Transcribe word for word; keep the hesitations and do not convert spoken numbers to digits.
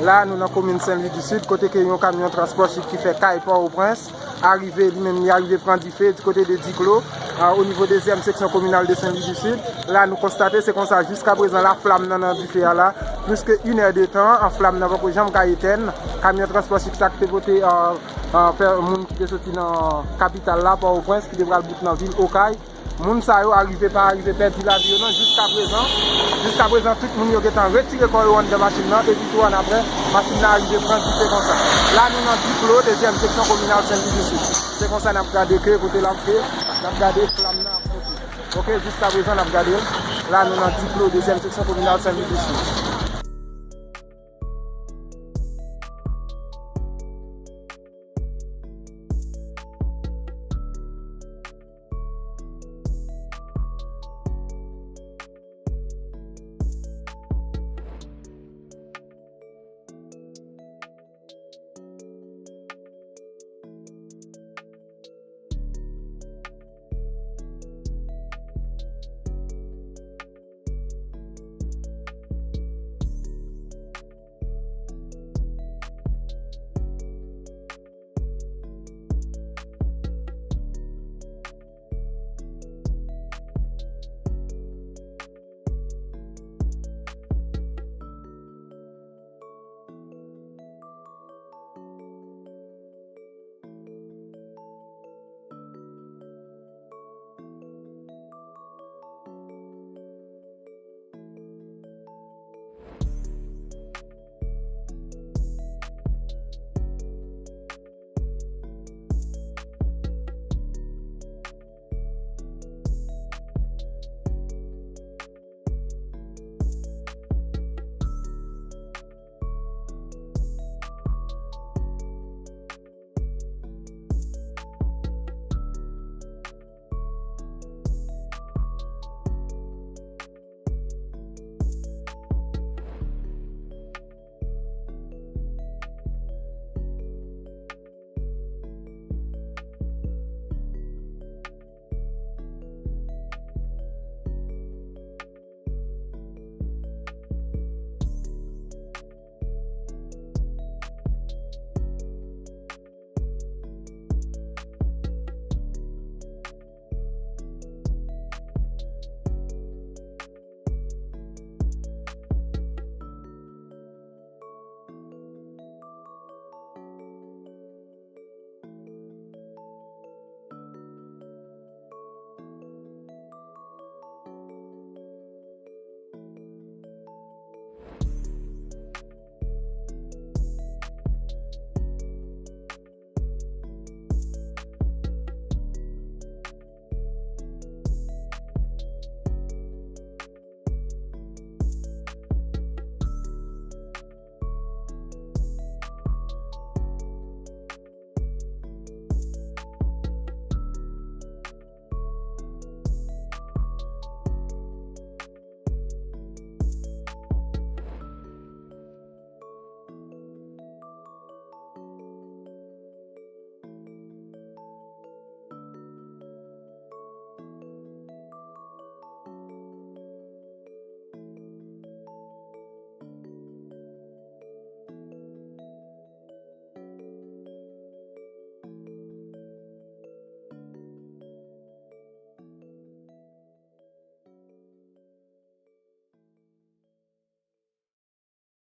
La, nou nan komin Sen Lwi di Sid, kote ke yon kamyon transpò chik ki fè kay Pòtoprens arive, li menm, li arive pran dife di kote de Diklo, a, o nivo dezyèm seksyon kominal de Sen Lwi di Sid. La, nou konstate, se konsa, jiska prezan, la flam nan, nan dife a la, plis ke inè de tan, an flam nan poko janm ka etèn. Kamyon transpò chik sa ki te pote, a, a, pè, moun ki te soti nan kapital la, Pòtoprens, ki te pral bout nan vil Okay. Moun sa yo arive pa arive pèdi lavi yo non, jiska prezan. Jiska prezan, tout moun yo gentan retire kò yo anndan machin nan, epi tou annapre, machin nan arive pran dife konsa. La, nou nan Diklo, dezyèm seksyon kominal Sen Lwi di Sid. Se konsa n ap gade ke kote l ap fè, n ap gade flam nan ap monte. Ok, jiska prezan, n ap gade l. La, nou nan Diklo, dezyèm seksyon kominal Sen Lwi di Sid.